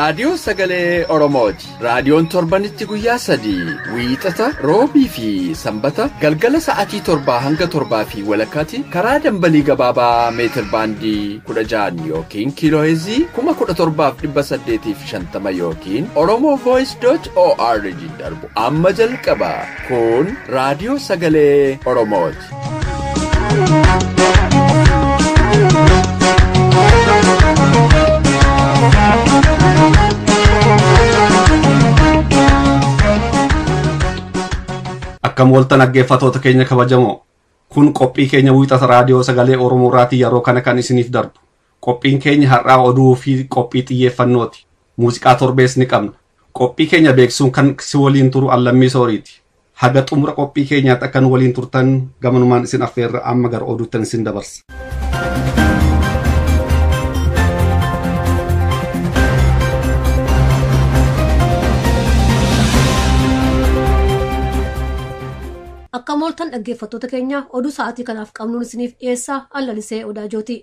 raadiyoo sagalee Oromooti. Raadiyoon torbanitti guyyaa 3 wiixata, roobii fi sanbata galgala sa'aatii 7 hanga 7:30 karaa dambalii gabaabaa meetir baandii 16 yookiin kiilooheezii 17,850 yookiin oromovoice.org darbu amma jalqaba. Kun raadiyoo sagalee Oromooti. Akkam waltan dhaggeeffattoota keenya kabajamoo, kun qophii keenya wiixata raadiyoo sagalee Oromoo irraatii yeroo kana kan isiniif darbu. Qophiin keenya har'aa oduu fi qophii xiyyeeffannooti. Muuziqaa torbees ni qabna. Qophii keenya beeksisuun kan si waliin turu Allammii Sooriiti. Haga xumura qophii keenyaatti akka nu waliin turtan gamanumaan isin affeerra amma gara oduuttan isin dabarsa. Akka mooltan dhaggeeffattoota keenya oduu sa'aatii kanaaf qabnuun isiniif dhiyeessaa Allalisee Odaajooti.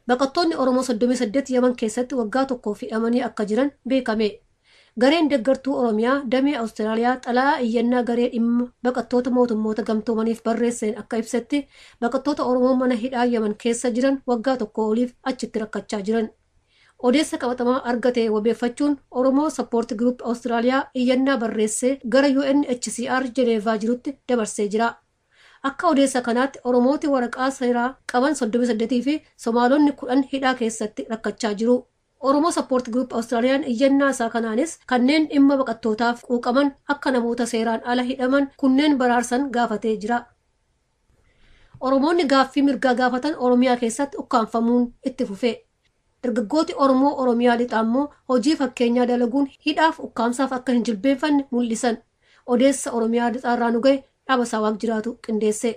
Baqattoonni Oromoo 38 Yaman keessatti waggaa tokkoof hidhamanii akka jiran beekame. Gareen deeggartuu Oromiyaa damee Awustiraaliyaa xalayaa iyyannaa garee dhimma baqattoota mootummoota gamtoomaniif barreesseen akka ibsetti baqattoota Oromoo mana hidhaa Yaman keessa jiran waggaa tokko oliif achitti rakkachaa jiran. Odeessa qabatamaa argate wabeeffachuun Oromoo Sappoort Giruup Awustiraaliyaa iyyannaa barreessee gara UNHCR Jeneevaa jirutti dabarsee jira. Akka odeessa kanaatti Oromooti waraqaa seeraa qaban 38 fi Somaalonni 10 hidhaa keessatti rakkachaa jiru. Oromoo Sappoort Giruup Awustiraaliyaan iyyannaa isaa kanaanis kanneen dhimma baqattootaaf quuqaman akka namoota seeraan ala hidhaman kunneen baraarsan gaafatee jira. Oromoonni gaaffii mirgaa gaafatan Oromiyaa keessatti ukkaanfamuun itti fufe. Dargaggooti Oromoo Oromiyaa lixaa immoo hojii fakkeenyaa dalaguun hidhaaf ukkaamsaaf akka hin jilbeenfanne mul'isan. Odeessa Oromiyaa lixaarraa nu gahe Dhaabasaa Waaq jiraatu qindeesse.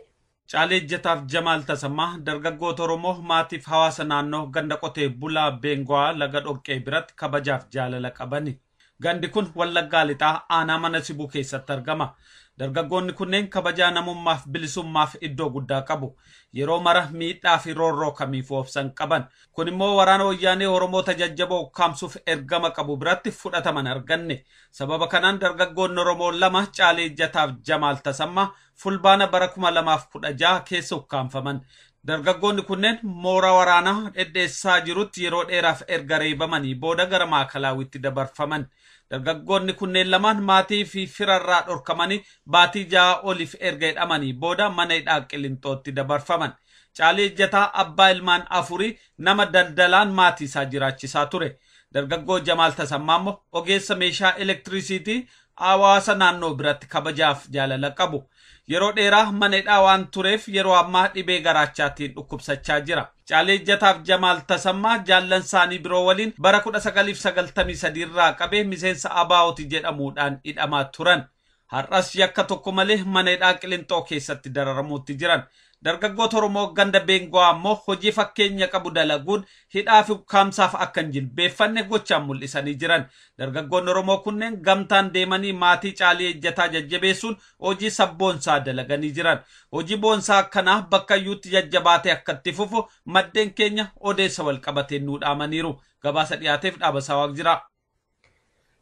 Caalee Ejjetaaf Jamaal Tasammaa dargaggoota Oromoo maatiif hawaasa naannoo ganda qotee bulaa Beengwaa laga dhoqqee biratti kabajaaf jaalala qabani. Gandi kun Wallaggaa lixaa aanaa mana sibuu keessatti argama. Dargaggoonni kunneen kabajaa namummaaf bilisummaaf iddoo guddaa qabu. Yeroo mara miidhaa fi roorroo kamiif obsan qaban. Kun immoo waraana wayyaanee Oromoota jajjaboo ukkaamsuuf ergama qabu biratti fudhataman arganne. Sababa kanaan dargaggoonni Oromoo lama Caalee Ejjetaaf Jamaal Tasammaa fulbaana bara 2016 keessa ukkaamfaman. Dargaggoonni kunneen mooraa waraanaa dhedheessaa jirutti yeroo dheeraaf erga reebamanii booda gara maakalaawwitti dabarfaman. Dargaggoonni kunneen lamaan maatii fi firarraa dhorkamanii baatii 6 oliif erga hidhamanii booda mana hidhaa Qilinxootti dabarfaman. Caalee Ejjetaa abbaa ilmaan 4 nama daldalaan maatii isaa jiraachisaa ture. Dargaggoo Jamaal Tasammaa immoo ogeessa meeshaa elektirisiitii hawaasa naannoo biratti kabajaaf jaalala qabu. Yeroo dheeraa mana hidhaa waan tureef yeroo ammaa dhibee garaachaatiin dhukkubsachaa jira. Caalee Ejjetaaf Jamaal Tasammaa jaallan isaanii biroo waliin bara 1993 irraa qabee miseensa Abaa'ooti jedhamuudhaan hidhamaa turan. Har'as yakka tokko malee mana hidhaa Qilinxoo keessatti dararamuutti jiran. Dargaggoota Oromoo ganda Beengwaa ammoo hojii fakkeenya qabu dalaguun hidhaa fi ukkaamsaaf akka hin jilbeeffanne gochaan mul'isanii jiran. Dargaggoonni Oromoo kunneen gamtaan deemanii maatii Caalee Ejjetaa jajjabeessuun hojii sabboonsaa dalaganii jiran. Hojii boonsaa akkanaa bakka iyyuutti jajjabaatee akka itti fufu maddeen keenya odeessa wal qabateen nuu dhaamaniiru. Gabaasa dhiyaateef Dhaabasaa Waaq jira.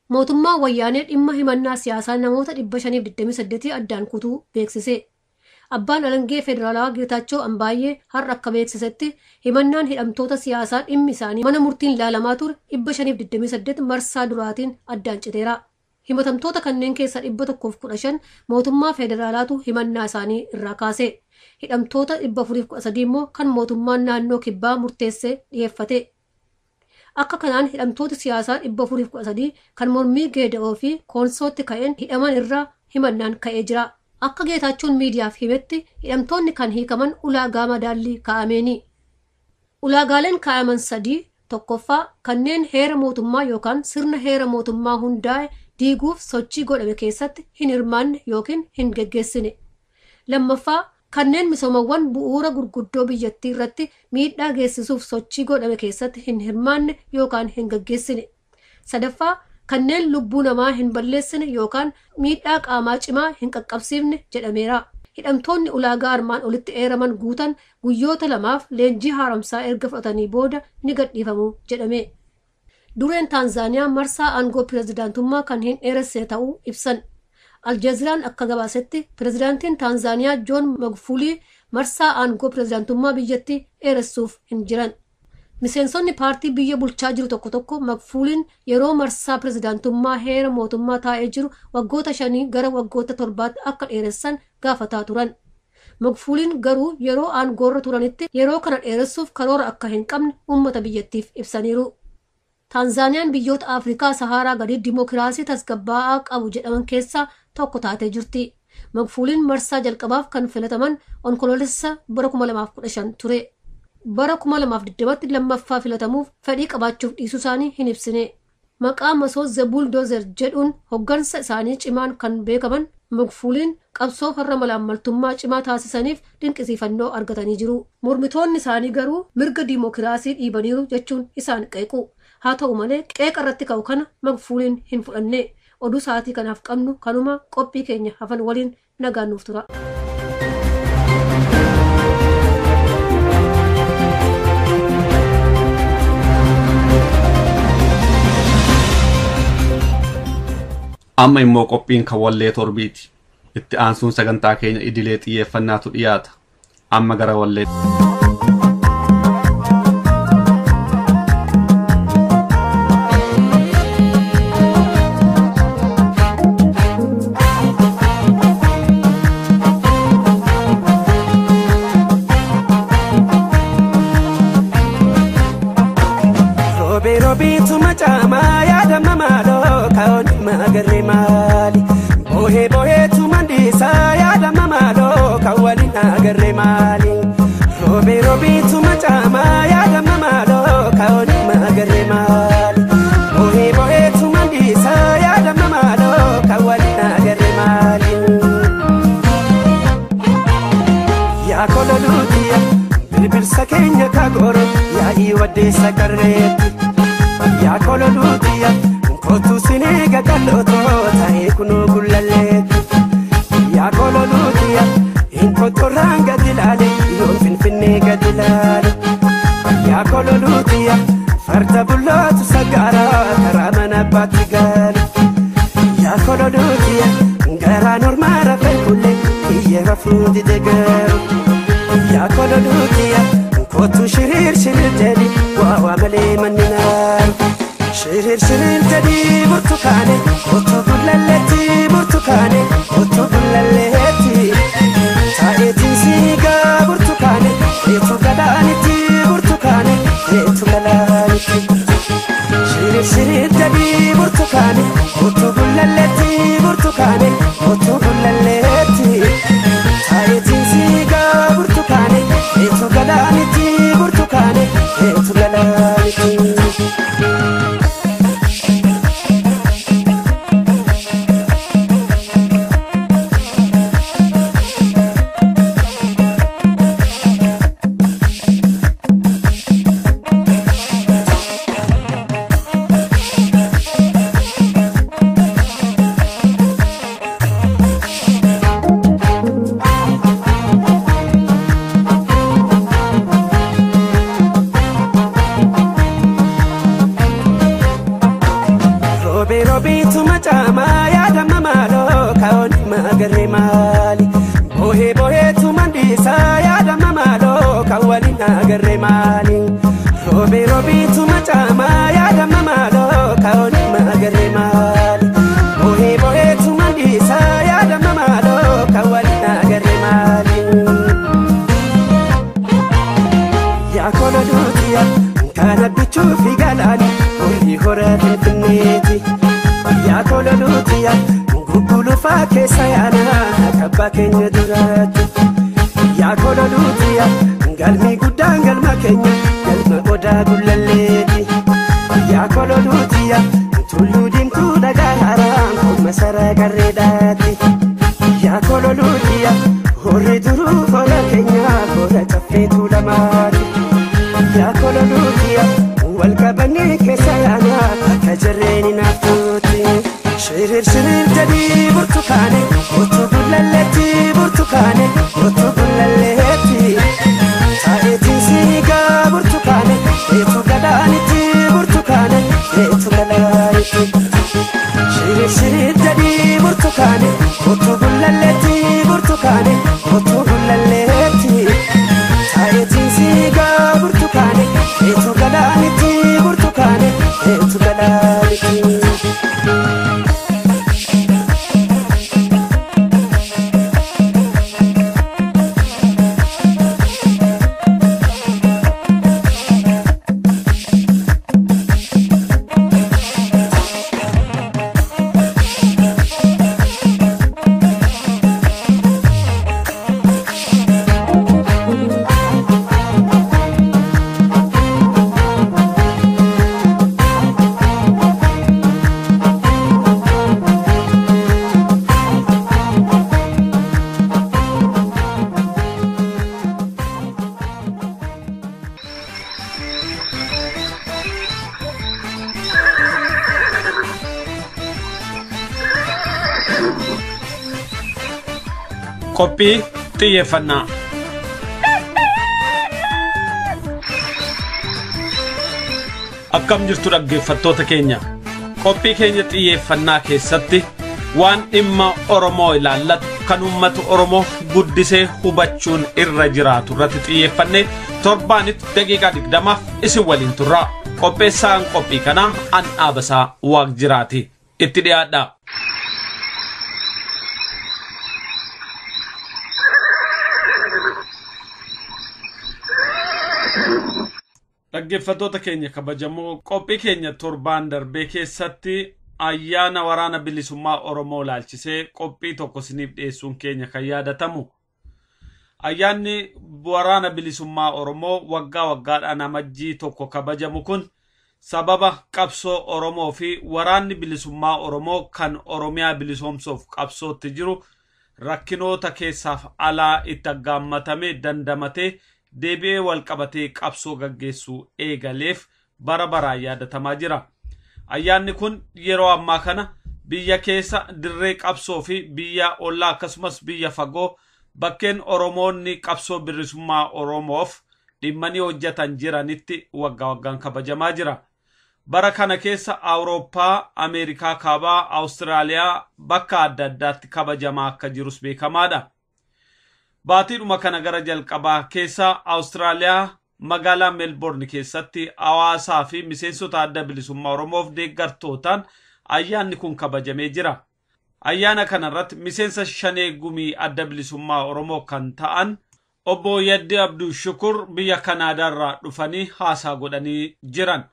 Mootummaan wayyaanee dhimma himannaa siyaasaa namoota 528 addaan kutuu beeksise. Abbaan Alangee Federaalaa Geetaachoo Ambaayyee har'a akka beeksisetti himannaan hidhamtoota siyaasaa dhimmi isaanii mana murtiin ilaalamaa ture 528 marsaa duraatiin addaan citeera. Himatamtoota kanneen keessaa 115 mootummaa federaalaatu himannaa isaanii irraa kaase. Hidhamtoota 413 immoo kan mootummaan naannoo kibbaa murteessee dhiyeeffate. Akka kanaan hidhamtoota siyaasaa 413 kan mormii Geeda'oo fi Koonsootti ka'een hidhaman irraa himannaan ka'ee jira. Akka Geetaachoon miidiyaaf himetti hidhamtoonni kan hiikaman ulaagaa madaallii kaa'ameeni. Ulaagaaleen kaa'aman 3 tokkoffaa kanneen heera mootummaa yookaan sirna heera mootummaa hundaa'e diiguuf sochii godhame keessatti hin hirmaanne yookiin hin geggeessine. Lammaffaa kanneen misoomawwan bu'uura gurguddoo biyyattii irratti miidhaa geessisuuf sochii godhame keessatti hin hirmaanne yookaan hin geggeessine. Sadaffaa kanneen lubbuu namaa hin balleessine yookaan miidhaa qaamaa cimaa hin qaqqabsiifne jedhameera. Hidhamtoonni ulaagaa armaan olitti eeraman guutan guyyoota 2 leenjii haaromsaa erga fudhatanii booda ni gadhiifamu jedhame. Dureen Taanzaaniyaa marsaa aangoo pirezidaantummaa kan hin dheeressine ta'uu ibsan. Aljazeeraan akka gabaasetti pirezidaantiin Taanzaaniyaa Joon Magufulii marsaa aangoo pirezidaantummaa biyyattii dheeressuuf hin jiran. Miseensonni paartii biyya bulchaa jiru tokko tokko Magufuliin yeroo marsaa pirezidaantummaa heera mootummaa taa'ee jiru waggoota 5 gara waggoota 7tti akka dheeressan gaafataa turan. Magufuliin garuu yeroo aangoorra turanitti yeroo kana dheeressuuf karoora akka hin qabne uummata biyyattiif ibsaniiru. Taanzaaniyaan biyyoota Afrikaa Saharaa gadi dimookiraasii tasgabbaa'aa qabu jedhaman keessaa tokko taatee jirti. Magufuliin marsaa jalqabaaf kan filataman Onkoloolessa bara 2015 ture. Bara 2020tti lammaffaa filatamuuf fedhii qabaachuuf dhiisuu isaanii hin ibsine. Maqaa masoo The Bulldozer jedhuun hoggansa isaanii cimaan kan beekaman Magufuliin qabsoo farra malaammaltummaa cimaa taasisaniif dinqisiifannoo argatanii jiru. Mormitoonni isaanii garuu mirga dimookiraasii dhiibaniiru jechuun isaan qeequ. Haa ta'u malee qeeqa irratti ka'u kana Magufuliin hin fudhanne. Oduu sa'aatii kanaaf qabnu kanuma qophii keenya hafan waliin nagaan nuuf tura. Amma immoo qophiin kan wallee torbiiti. Itti aansuun sagantaa keenya idilee xiyyeeffannaatu dhiyaata. Amma gara wallee. Roobee roobiitu macaamaa yaadama maaloo kaa'oon magarree maali? Bohee boheetu mandiisaa yaadama maaloo kan waliin agarree maali? Roobee roobiitu macaamaa yaadama maaloo kaa'oon magarree maali? Bohee boheetu mandiisaa yaadama maaloo kan waliin agarree maali? Yaa kololuutiya birbirsa keenya kagooro yaa'ii waddeessa qarreetti. Yaa kololuutiya kootu sinee gagallootoo ta'ee kunuu gullalleetti. Yaa kololuutiya inkotorraan gadi laale yoon finfinnee gadi laale. Yaa kololuutiya farda bullootu saggaara karaa mana abbaatti gaale. Yaa kololuutiya garaa normaa rafee kullee kiyya rafuu dide garuu. Yaa kololuutiya kootu shiriir shiriir jedhi waa waa malee manni naaru. Shiriir shiriir jedhi burtukaane kootu gullalleetti burtukaane kootu gullalleetti. Taa'eetiin siigaa burtukaane eetu galaanitti burtukaane eetu galaanitti. Shiriir shiriir jedhi burtukaane kootu gullalleetti burtukaane kootu gullalleetti. Taa'eetiin siigaa burtukaane eetu galaanitti burtukaane eetu galaanitti. Roobee roobiitu macaamaa yaadama maaloo kaa'oon magarree maali? Bohee boheetu mandiisaa yaadama maaloo kan waliin agarree maali? Roobee roobiitu macaamaa yaadama maaloo kaa'oon magarree maali? Bohee boheetu mandiisaa yaadama maaloo kan waliin agarree maali? Yaa kololuutiya kan abbichuu fi galaani horii hora finfinneeti. Yaa kololuutiya guggulufaa keessa yaana kabbaa keenya duraatti. Yaa kololuutiya galmi guddaan galma keenya galma odaa gullalleeti. Yaa kololuutiya tulluu diimtuu dhagaa haaraan kun masara qarreedhaati. Yaa kololuutiya horri duruu hora keenya hora caffeetu lamaati. Yaa kololuutiya wal qabannee keessa yaana akka jarreen naaftuuti. Shiriir shiriir jedhi burtukaane kootu gullalleetti burtukaane kootu gullalleetti. Taa'eetiin siigaa burtukaane eetu galaanitti burtukaane. Qophii xiyyeeffannaa. Akkam jirtu dhaggeeffattoota keenya. Qophii keenya xiyyeeffannaa keessatti waan dhimma Oromoo ilaallatu kan uummata Oromoo guddisee hubachuun irra jiraatu irratti xiyyeeffannee torbaanitti daqiiqaa 20 isin waliin turra. Qopheessaan qophii kanaa an Dhaabasaa Waaqjiraati. Itti dhiyaadha. Dhaggeeffattoota keenya kabajamoo qophii keenya torbaan darbee keessatti ayyaana waraana bilisummaa Oromoo ilaalchisee qophii tokko isiniif dhiyeessuun keenya kan yaadatamu. Ayyaanni waraana bilisummaa Oromoo waggaa waggaadhaan amajjii tokko kabajamu kun sababa qabsoo Oromoo fi waraanni bilisummaa Oromoo kan Oromiyaa bilisoomsuuf qabsootti jiru rakkinoota keessaaf alaa itti aggaammatame dandamatee deebi'ee wal qabatee qabsoo gaggeessuu eegaleef bara baraan yaadatamaa jira. Ayyaanni kun yeroo ammaa kana biyya keessa dirree qabsoo fi biyya ollaa akkasumas biyya fagoo bakkeen Oromoonni qabsoo bilisummaa Oromoof dhimmanii hojjetan jiranitti waggaa waggaan kabajamaa jira. Bara kana keessa Awurooppaa, Ameerikaa Kaabaa, Awustiraaliyaa bakka adda addaatti kabajamaa akka jirus beekamaadha. Baatiidhuma kana gara jalqabaa keessa Awustiraaliyaa magaalaa Meelboorn keessatti hawaasaa fi miseensota adda bilisummaa Oromoof deeggartootaan ayyaanni kun kabajamee jira. Ayyaana kanarratti miseensa shanee gumii adda bilisummaa Oromoo kan ta'an obbo Yaddii Abduu Shukur biyya Kanaadaarraa dhufanii haasaa godhanii jiran.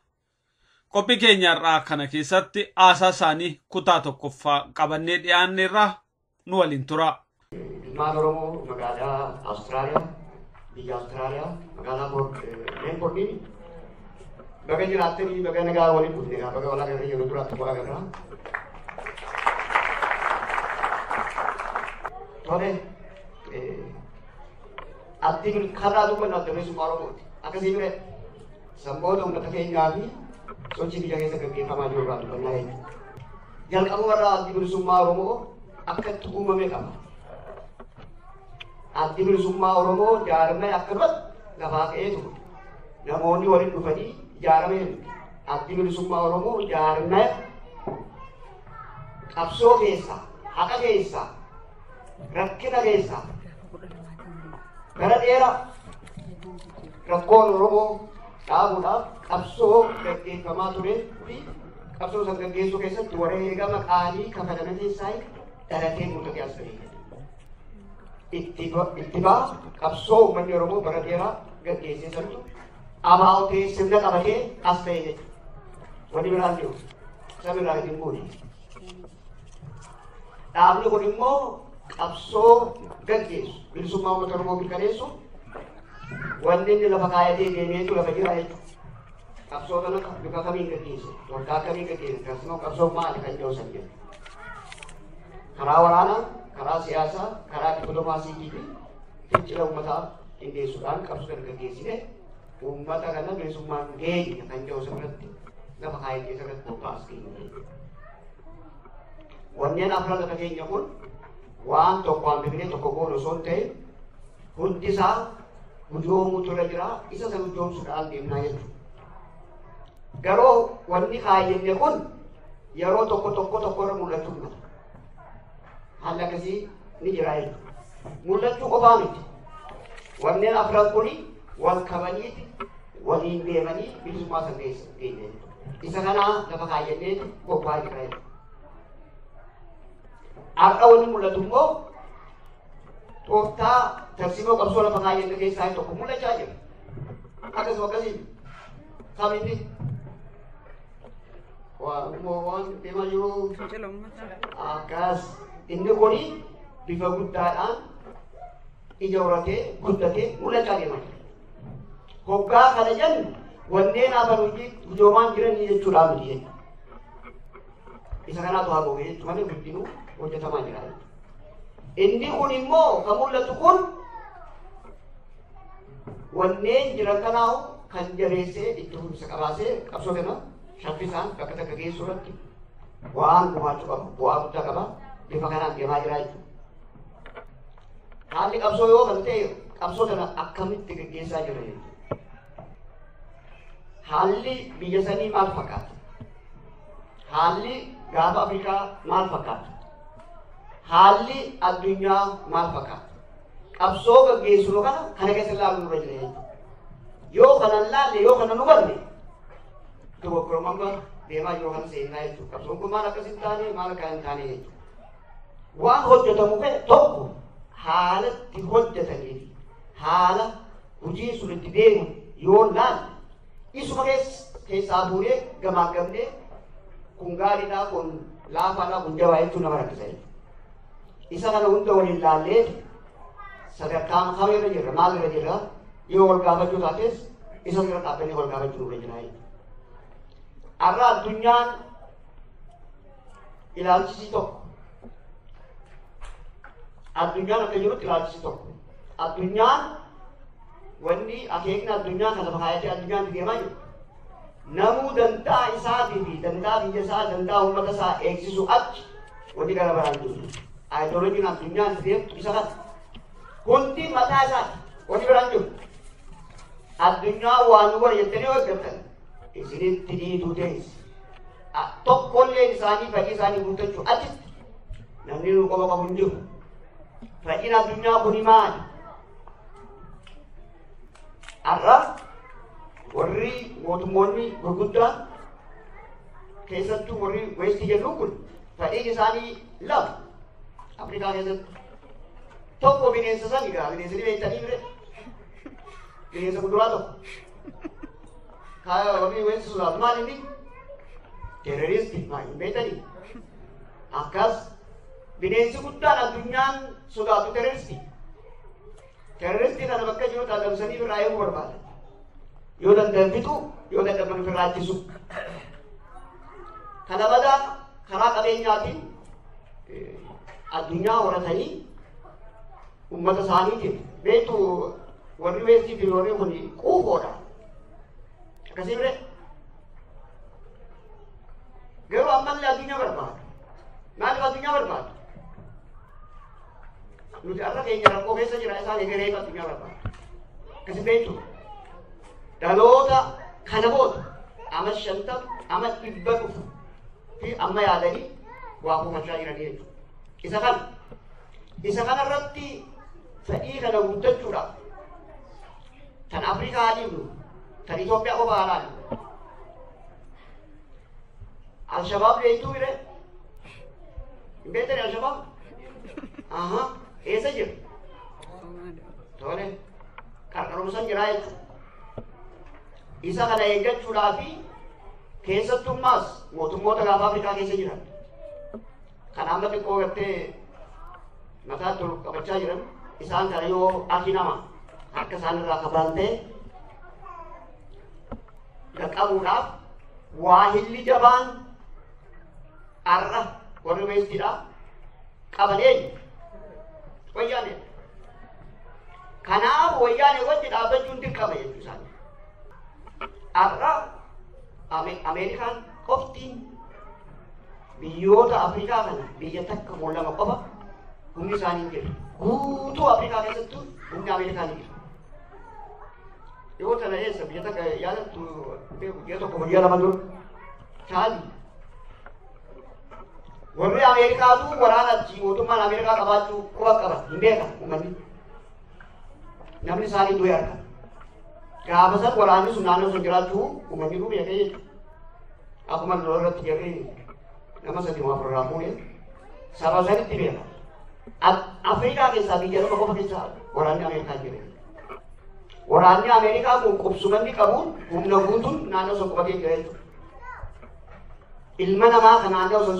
Qophii keenya irraa kana keessatti haasaa isaanii kutaa tokkoffaa qabannee dhiyaanne irraa nu waliin tura. Ilmaan Oromoo magaalaa Awustiraaliyaa, biyya Awustiraaliyaa, magaalaa Meelboorniin baga jiraattanii baga nagaa waliin dhufne baga walaa agarree yeroo duraatti bu'aa agarra. Tole, abdiin karaa dubbannu adda bilisummaa Oromooti. Akkasii bire sanboota uummata keenyaa fi sochii biyya keessa gaggeeffamaa jiru irraa dubbannaa jechuudha. Jalqaba warra addi bilisummaa Oromoo akka itti uumame qaba. Addi bilisummaa Oromoo jaaramee akka duratti lafaa ka'ee ture. Namoonni waliin dhufanii ijaaramee addi bilisummaa Oromoo jaaramee qabsoo keessa, haqa keessa, rakkina keessa gara dheeraa rakkoon Oromoo dhaabuudhaaf qabsoo gaggeeffamaa turee fi qabsoo san gaggeessuu keessatti wareegama qaalii kafalame keessaa dhalatee mul'atee as ga'e. Itti ba'a qabsoo uummanni Oromoo bara dheeraa gaggeessee santu abaa'otee sirna qabatee as ga'e jechuudha. Wanni biraan jiru isa biraa hin buune. Dhaabni kun immoo qabsoo gaggeessu bilisummaa uummata Oromoo mirkaneessu wanni inni lafa kaayatee deemeetu lafa jira jechuudha. Qabsoo kana bifa kamiin gaggeesse, tooftaa akkamiin gaggeesse, akkasumas qabsoo maali kan jedhu san jedhu. Karaa waraanaa, karaa siyaasaa, karaa dippiloomaasii fi fincila uummataa qindeessuudhaan qabsoo kana gaggeessine uummata kana bilisummaan geenya kan jedhu sanarratti lafa kaayatee sanarratti bobbaas keenya. Wanneen afran lafa keenya kun waan tokko hambifnee tokko goonu osoo hin ta'in hundi isaa gujoomuutu irra jira isa san gujoomsuudhaan deemnaa jechuudha. Garuu wanni kaayyenne kun yeroo tokko tokko tokko irra mul'achuu mala. Haalli akkasii ni jira jechuudha. Mul'achuu qofaa miti. Wanneen afran kuni wal kabaniiti waliin deemanii bilisummaa san geenya jechuudha. Isa kanaa lafa kaayyennee qophaa'aa jira jechuudha. Har'a wanni mul'atu immoo tooftaa tarsiimoo qabsoo lafa kaayyenne keessaa tokko mul'achaa jira. Akkasuma akkasii sabni waan deemaa jiru akkas inni kuni bifa guddaadhaan ija horatee guddatee mul'achaa deemaa jira. Hoggaa kana jennu wanneen hafan hojii gujoomaan jiranii jechuudhaa miti jechuudha. Isa kanaatu haa goge jechuudha malee guddinuu hojjetamaa jira jechuudha. Inni kun immoo kan mul'atu kun wanneen jiran kanaa'u kan jabeessee itti fufinsa qabaasee qabsoo kana shaffisaan bakka takka geessuu irratti waan gumaachuu qaba, bu'aa guddaa qaba, bifa kanaan deemaa jira jechuudha. Haalli qabsoo yoo kan ta'e qabsoo kana akkamitti gaggeessaa jira jechuudha. Haalli biyya sanii maal fakkaata? Haalli gaafa Afrikaa maal fakkaata? Haalli addunyaa maal fakkaata? Qabsoo gaggeessinu kana keessa ilaalu nurra jira jechuudha. Yoo kana laalle yoo kana nu hubanne dogoggoruma deemaa jiru kana seenaa jechuudha. Qabsoon kun maal akkas hin taane maal akka hin taane jechuudha. Waan hojjetamu tokko haalatti hojjetanii fi haala hojii sun itti deemu yoo laalle isuma keessaa buunee gamaa gamnee kun gaariidhaa kun laafaadhaa kun jabaa jechuun nama rakkisa jechuudha. Isa kana hunda waliin laallee sadarkaa kamirra jirra maalirra jirra yoo wal gaafachuu taates isa bira dhaabbannee wal gaafachuu nurra jira jechuudha. Har'a addunyaan ilaalchisii tokko. Addunyaan akka jirutti ilaalchisii tokko. Addunyaan wanni akeekni addunyaa kana faayatee addunyaan deemaa jiru. Namuu danda'a isaatii fi danda'a biyya isaa danda'a uummata isaa eegsisu achi wanni gara baraan jiru. Aayidolojiin addunyaan deemtu isa kana. Hundi mataa isaati wanni biraan jiru. Addunyaa waan nu godhe jettanii hojjettan isinitti dhiituu teessi. Tokkolleen isaanii fedhii isaanii guuttachuu achitti namni nu qofa qabu hin jiru. Fedhiin addunyaa kuni maali? Har'a warri mootummoonni gurguddaan keessattuu warri weestii jennu kun fedhiin isaanii lama Afrikaa keessatti. Tokko bineensa sani gaa bineensa ni beektanii bire bineensa kuduraa tokko. Warri weestii sodaatu maal inni? Terroristi maal hin beektanii? Akkas bineensi guddaan addunyaan sodaatu terroristi. Terroristi kana bakka jiru adamsanii birraa eeguu barbaadan. Yoo danda'an fixu, yoo dadhaban ofirraa ittisu. Kana bada karaa qabeenyaatiin addunyaa horatanii uummata isaaniitiif beektu warri weestii fi warri kun quufoodha. Akkasii bire garuu ammallee addunyaa barbaadu. Maaliif addunyaa barbaadu? Nuti har'a keenya rakkoo keessa jira isaan egeree addunyaa barbaadu. Akkasii beektu dhaloota kana booda ama 50 ama 100 dhufu fi amma yaadanii waa kuufachaa jiranii jechuudha. Isa kana irratti fedhii kana guuttachuudhaaf tan Afrikaa adiifnu tan Itoophiyaa qofa haalaan Alshabaab beektuu bire hin beektani Alshabaab? Aha, eessa jira? Tole, qarqaruma san jiraa jechuudha. Isa kana eeggachuudhaa fi keessattummaas mootummoota gaafa Afrikaa keessa jiran kan amma xiqqoo gartee mataatti ol qabachaa jiran isaan kana yoo harki nama harka isaan irraa kabaltee qaqqabuudhaaf waa hilli jabaan har'a warri weestiidha qaban eenyu? Wayyaanee. Kanaaf wayyaanee wajji dhaabbachuun dirqama jechuu isaanii. Har'a Ameerikaan qoftiin biyyoota Afrikaa kana biyya takka moo lama qofa humni isaanii hin jiru. Guutuu Afrikaa keessattuu humni Ameerikaa ni jira. Yoo tana eessa biyya takka yaadattu guyyaa tokko guyyaa lama dura Chaadi. Warri Ameerikaatu waraana achi mootummaan Ameerikaa qabaachuu quba qaba hin beekan uummanni. Namni isaanii du'e arga. Gaafa san waraanni sun naannoo sun jiraachuu uummanni nu beekee jechuudha. Akkuma lola irratti jarri nama 3 4 irraa fuudhee saba sanitti beeka. Afrikaa keessaa biyya lama qofa keessaa waraanni Ameerikaa jira. Waraanni Ameerikaa kun qubsumanni qabuun humna guutuun naannoo sun qubatee jira jechuudha. Ilma namaa kan naannoo sun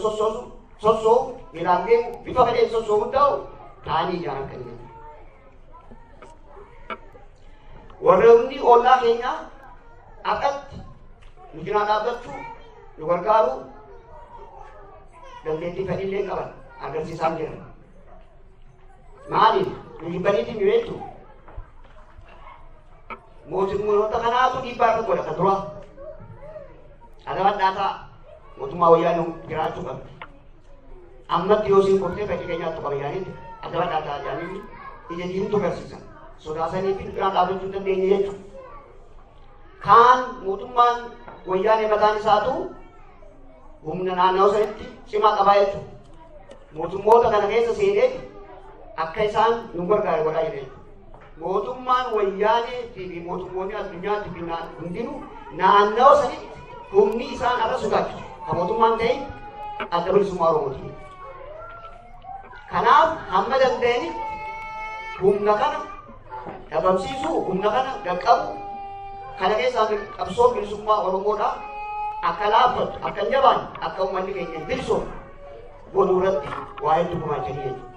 sossoosu miilaan deemu bifa fedheen sossoo'uu ta'u ta'anii ijaaran kan jennu. Warroonni ollaa keenyaa akkatti nu cinaa dhaabbachuu nu gargaaruu dandeettii fedhiillee qaban agarsiisaa jiran. Maaliif nu jibbaniitiin nu beektu? Mootummoota kanaatu dhiibbaa irra godha kan dura. Adabadhaa ta'a mootummaa wayyaanee jiraachuu qabdi. Ammatti yoo siin qoftee fedhii keenyaattu qaba jedhaniitti adabadhaa ta'a jedhanii Ija diimtuu agarsiisan. Sodaasanii fi biraan dhaabbachuu hin dandeenye jechuudha. Kaan mootummaan wayyaanee mataan isaatu humna naannoo sanitti cimaa qabaa jechuudha. Mootummoota kana keessa seenee akka isaan nu gargaare godhaa jira jechuudha. Mootummaan wayyaanee fi mootummoonni addunyaatti fi hundinuu naannoo sanitti humni isaan irra sodaachisu. Kan mootummaan ta'e adda bilisummaa Oromooti. Kanaaf hamma danda'anitti humna kana dhabamsiisuu, humna kana qaqqabu, kana keessaa qabsoo bilisummaa Oromoodhaa akka laaffatu, akka hin jabaanne, akka uummanni keenya bilisoomu godhuu irratti waa hedduu gumaachanii jechuudha.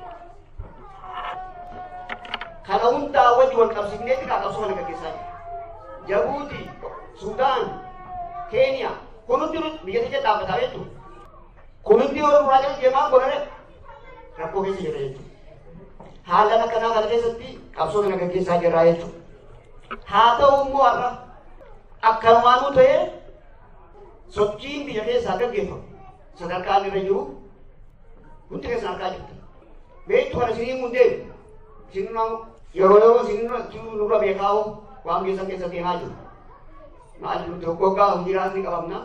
Kana hundaa wajji wal qabsiifnee xiqqaa qabsoo kana gaggeessaa jira. Jabuuti, Sudaan, Keeniyaa, kun hundinuu biyya keessa dhaabbataa jechuudha. Kun hundi yoo nurraa jala deemaa godhane rakkoo keessa jira jechuudha. Haala akkanaa kana keessatti qabsoo kana gaggeessaa jirra jechuudha. Haa ta'u immoo har'a akkanumaanuu ta'ee sochiin biyya keessaa gaggeeffamu sadarkaan irra jiru hundi keessan argaa jirta. Beektu kana isinii hin deemu. Isin yeroo yeroo isin nurra beekaa'u waan keessan keessa deemaa jiru. Maal nuti hoggaa hundiraa ni qabamna.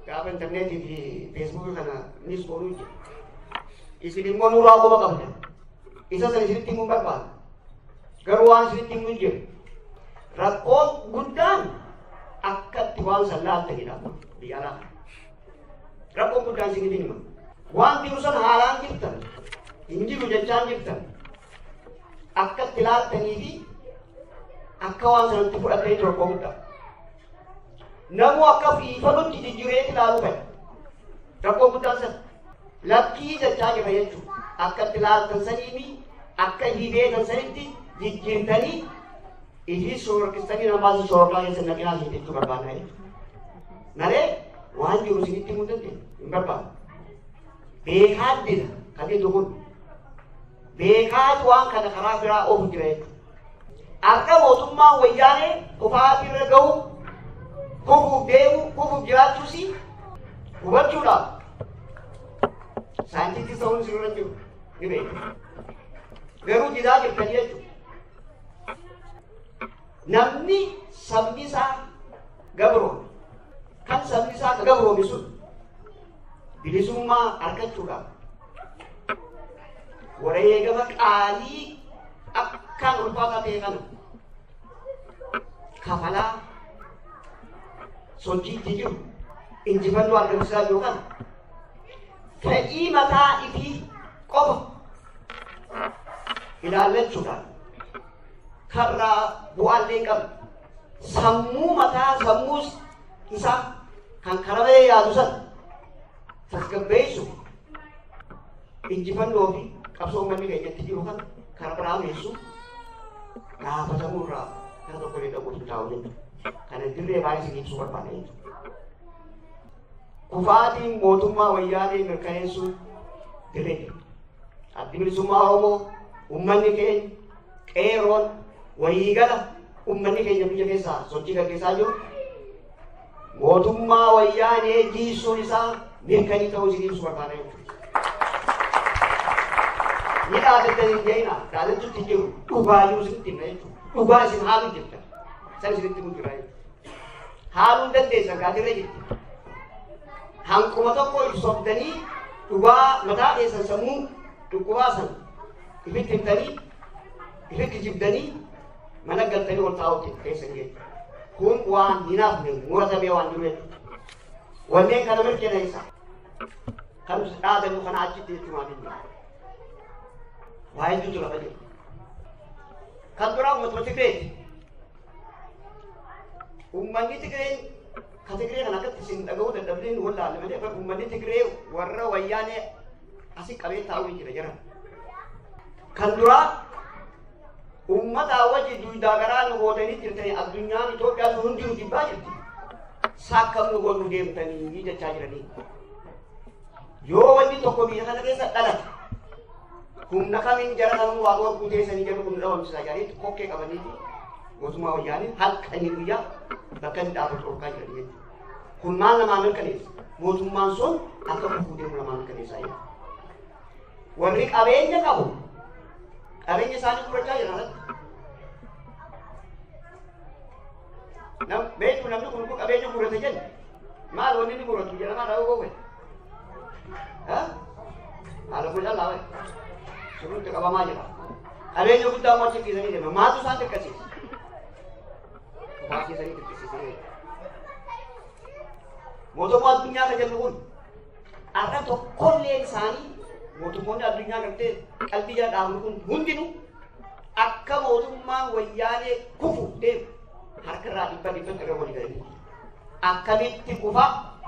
Gaafa intarneetii fi feesbuukii kana nis goonuu jira. Isin immoo nurraa quba qabda. Isa sana isinitti himuu barbaada. Garuu waan isinitti himuu jiru. Rakkoon guddaan akkatti waan san laaltanidha biyya alaa. Rakkoon guddaan isinitti hima. Waan jiru sana haalaan jirtan, hin jiru jechaan jirtan, akkatti laaltanii fi akka waan sanatti fudhatanii rakkoo guddaa. Namuu akka fiifanutti jijjiiree ilaaluu fedha. Rakkoo guddaan sana. Lakkii jechaa jira jechuudha. Akkatti laaltan saniimi akka hibeetan sanitti jijjiirtanii ifii soorkistanii namaas soorkaa keessa naqinaa isin jechuu barbaadna jechuudha. Malee waan jiru isinitti himuu dandeenyu hin barbaadu. Beekaan dida kan jedhu kun beekaatu waan kana karaa biraa oofu jira jechuudha. Akka mootummaan wayyaanee kufaatii irra gahu kufuuf deemu kufuuf jiraachuus hubachuudhaaf saayintistii ta'uun isin irra jiru ni beeku. Garuu didaa jirtanii jechuudha. Namni sabni isaa gabroome kan sabni isaa gabroome sun bilisummaa argachuudhaaf wareegama qaalii akkaan ulfaataa ta'e kana kafalaa sochiitti jiru injifannoo argamsiisaa jiru kana fedhii mataa ifii qofa ilaallachuudhaan karraa bu'aallee hin qabne sammuu mataa sammuu isaa kan karamee yaadu sana tasgabbeessu injifannoo fi qabsoo uummanni keenyatti jiru kana karaa biraa meessu gaafatamuu irraa kara tokko illee dhaquuf hin taa'u jechuudha. Kana dirree baay'ee isin ibsuu barbaada jechuudha. Kufaatiin mootummaa wayyaanee mirkaneessuu dirree jira. Addi bilisummaa Oromoo uummanni keenya qeeroon waliigala uummanni keenya biyya keessaa sochii gaggeessaa jiru mootummaa wayyaanee jiisuun isaa mirkanii ta'uu isin ibsuu barbaada jechuudha. Ni dhaadattan hin jeenaa dhaadachuutti hin jiru dhugaa jiru isinitti himna jechuudha. Dhugaa isin haaluu jirtan san isinitti himu jira jechuudha. Haaluu hin dandeessan gaadirra jirti. Hanquma tokko ibsoftanii dhugaa mataa keessan sammuu dhukkubaa san ifitti himtanii ifitti jibdanii mana galtanii ol taa'utti keessan jechuudha. Kun waan hin hafne muratamee waan jiru jechuudha. Wanneen kana mirkaneessa. Kan dhaadannu kana achitti jechuumaaf hin jiru. Waa hedduutu lafa jira. Kan biraa uummatuma Tigreeti. Uummanni Tigreen ka Tigree kana akkatti isin dhaga'uu dadhabdeen wallaalle malee uummanni Tigree warra wayyaanee asii qabee taa'uu jira jiran. Kan duraa uummata wajji duudaa garaa nu gootanii jirtanii addunyaan Itoophiyaa sun hundi nu jibbaa jirti. Sakkam nu godhuu deemtanii jechaa jiranii. Yoo wanni tokko biyya kana keessa dhalate humna kamiin jara kanuu waa dhorkuu teessanii jedhu kun dhabamsiisaa jiranii kokkee qabaniiti mootummaa wayyaanii halkanii guyyaa bakka inni dhaabbatu dhorkaa jiranii jechuudha. Kun maal namaa mirkaneessa? Mootummaan sun akka kufuu deemu namaa mirkaneessaa jira. Warri qabeenya qabu Qabeenya isaanii gurgurachaa jiran alatti. Beektu namni kun qabeenya gurgurate jenna. Maal wanni inni gurguratu jedhamaa dhabu gowe. Haala kun callaa wayi. Sirriitti qabamaa jira. Qabeenya guddaa immoo achi geessanii deema. Maaltu isaan dirqisiisa? Baasisanii dirqisiisanii. Mootummaa addunyaa kan jennu kun har'a tokkolleen isaanii mootummoonni addunyaa gartee qalbii jala dhaabnu kun hundinuu akka mootummaan wayyaanee kufu deemu harka irraa 100% irra walii galanii. Akkamitti kufa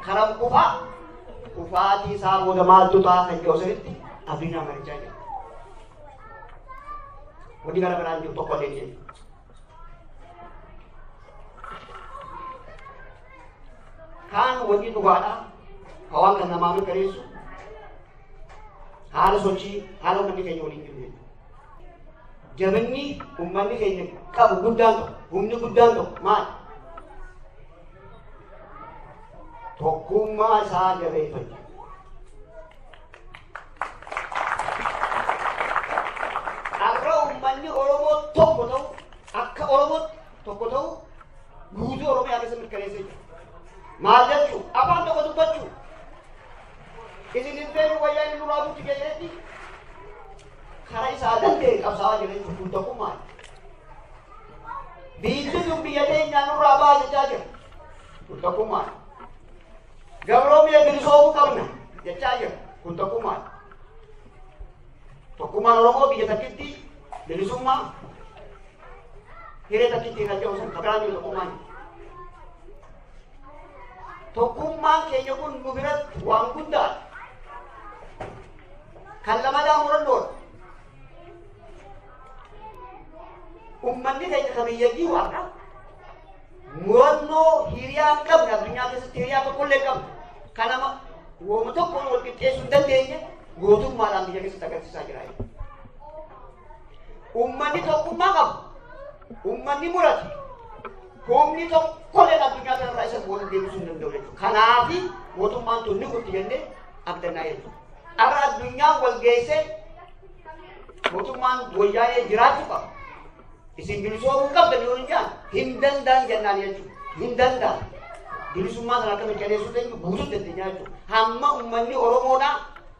karam kufa kufaatii isaa booda maaltu ta'a kan jedhu sirriitti addunyaa marichaa jira. Wanni gara biraan jiru tokkollee ni jiru. Kaan wanni dhugaadha. Hawaan kan namaa mirkaneessu haala sochii haala uummanni keenya waliin jiru jechuudha. Jabinni uummanni keenya qabu guddaan tokko humni guddaan tokko maali? Tokkummaa isaa jabeeffachuu. Har'a uummanni Oromoo tokko ta'u akka Oromootti tokko ta'u guutuu Oromiyaa keessa mirkaneessee jira. Maal jechuu? Afaan tokko dubbachuu. Isin hin beeku wayyaan inni duraa duuti keessatti karaa isaa danda'e qabsaa'aa jira jechuudha. Kun tokkummaa. Biyyi sun biyya teenyaa nurraa ba'a jechaa jira. Kun tokkummaa. Gabroomee bilisoomuu qabna jechaa jira. Kun tokkummaa. Tokkummaan Oromoo biyya takkitti bilisummaa hiree takkitti kan jedhu san kabiraan jiru tokkummaan. Tokkummaan keenya kun nu biratti waan guddaadha. Kan lamadaa murannoodha. Uummanni keenya kan biyya jiru har'a murannoo hiriyaa hin qabne addunyaa keessatti hiriyaa tokkollee hin qabne. Kanama wooma tokkoon wal qixxeessuu hin dandeenye gootummaadhaan biyya keessatti agarsiisaa jira. Uummanni tokkummaa qabu. Uummanni murate. Humni tokkolleen addunyaa kanarraa isa wal deebisuu hin danda'u jechuudha. Kanaafi mootummaan tun ni kutti jennee abdannaa jechuudha. Har'a addunyaan wal geessee mootummaan wayyaanee jiraachuu qaba. Isin bilisoomuu qabdan yoo hin jaan hin danda'an jennaan jechuudha. Hin danda'an. Bilisummaa sana akka mirkaneessuu dandeenyu guutuu dandeenya jechuudha. Hamma uummanni Oromoodhaa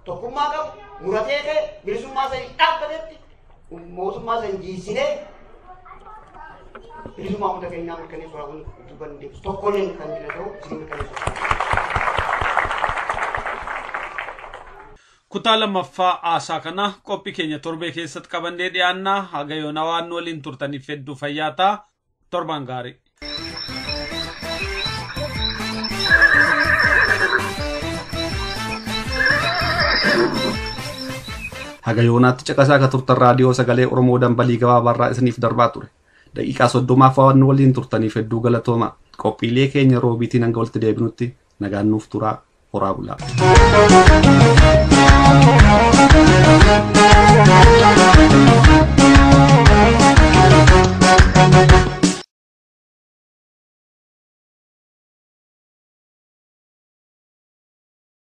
tokkummaa qabu muratee ka'e bilisummaa sanii dhaabbatetti mootummaa sana jiisinee bilisummaa uummata keenyaa mirkaneessuudhaaf wanti dubbanni deebisu tokkolleen kan jira ta'u isin mirkaneessuudha. Kutaa lammaffaa haasaa kana qophii keenya torbee keessatti qabannee dhiyaannaa haga yoona waan nu waliin turtaniif hedduu fayyaa ta'a. Torbaan gaarii. Haga yoonaatti caqasaa akka turtan raadiyoo sagalee Oromoo dambalii gabaabaarraa isiniif darbaa ture. Daqiiqaa 30 waan nu waliin turtaniif hedduu galatooma. Qophiilee keenya roobiitiin hanga walitti deebinutti nagaan nuuf turaa. Horaa bulaa.